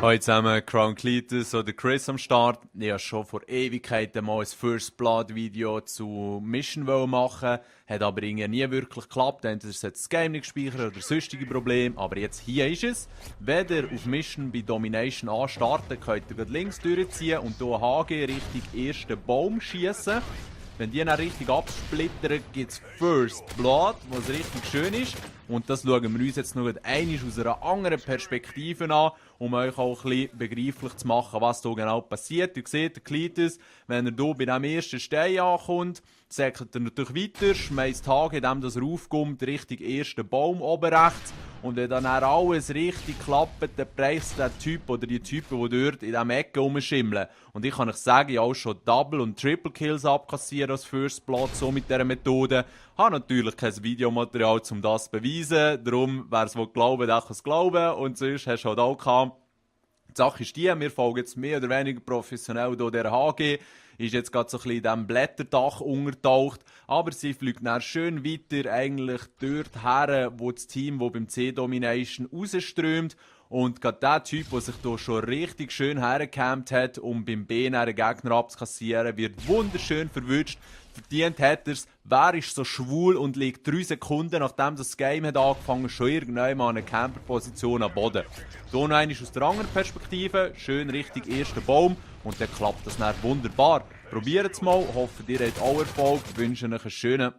Hallo zusammen, Crown Cletus oder Chris am Start. Ich wollte schon vor Ewigkeiten mal ein First Blood Video zu Mission machen, hat aber irgendwie nie wirklich geklappt. Entweder hat das Game nicht gespeichert oder sonstige Probleme, aber jetzt hier ist es. Wenn ihr auf Mission bei Domination anstarten, könnt ihr links durchziehen und hier HG Richtung ersten Baum schießen. Wenn die dann richtig absplittern, gibt es First Blood, was richtig schön ist. Und das schauen wir uns jetzt noch einmal aus einer anderen Perspektive an, um euch auch ein bisschen begreiflich zu machen, was hier genau passiert. Ihr seht, der Cletus, wenn er hier bei diesem ersten Stein ankommt, säckelt er natürlich weiter, schmeißt Hage, indem er aufkommt, Richtung ersten Baum oben rechts. Und wenn dann alles richtig klappt, dann bereicht der Typ oder die Typen, die dort in dieser Ecke rumschimmeln. Und ich kann euch sagen, ich habe auch schon Double- und Triple-Kills abkassiert als First Blood, so mit dieser Methode. Ich habe natürlich kein Videomaterial, um das zu beweisen. Darum, wer es glauben, der kann es glauben. Und sonst hast du halt auch gehabt. Die Sache ist die, wir folgen jetzt mehr oder weniger professionell hier der HG. Ist jetzt gerade so ein bisschen in diesem Blätterdach untertaucht. Aber sie fliegt dann schön weiter eigentlich dort her, wo das Team, das beim C-Domination rausströmt. Und gerade der Typ, der sich hier schon richtig schön hergecampt hat, um beim B einen Gegner abzukassieren, wird wunderschön verwünscht. Verdient hat er es. Wer ist so schwul und liegt 3 Sekunden, nachdem das Game hat angefangen, schon irgendwann mal eine Camperposition am Boden. Hier noch einmal aus der anderen Perspektive, schön Richtung ersten Baum und dann klappt das dann wunderbar. Probiert es mal, hoffe ihr habt auch Erfolg, wünsche euch einen schönen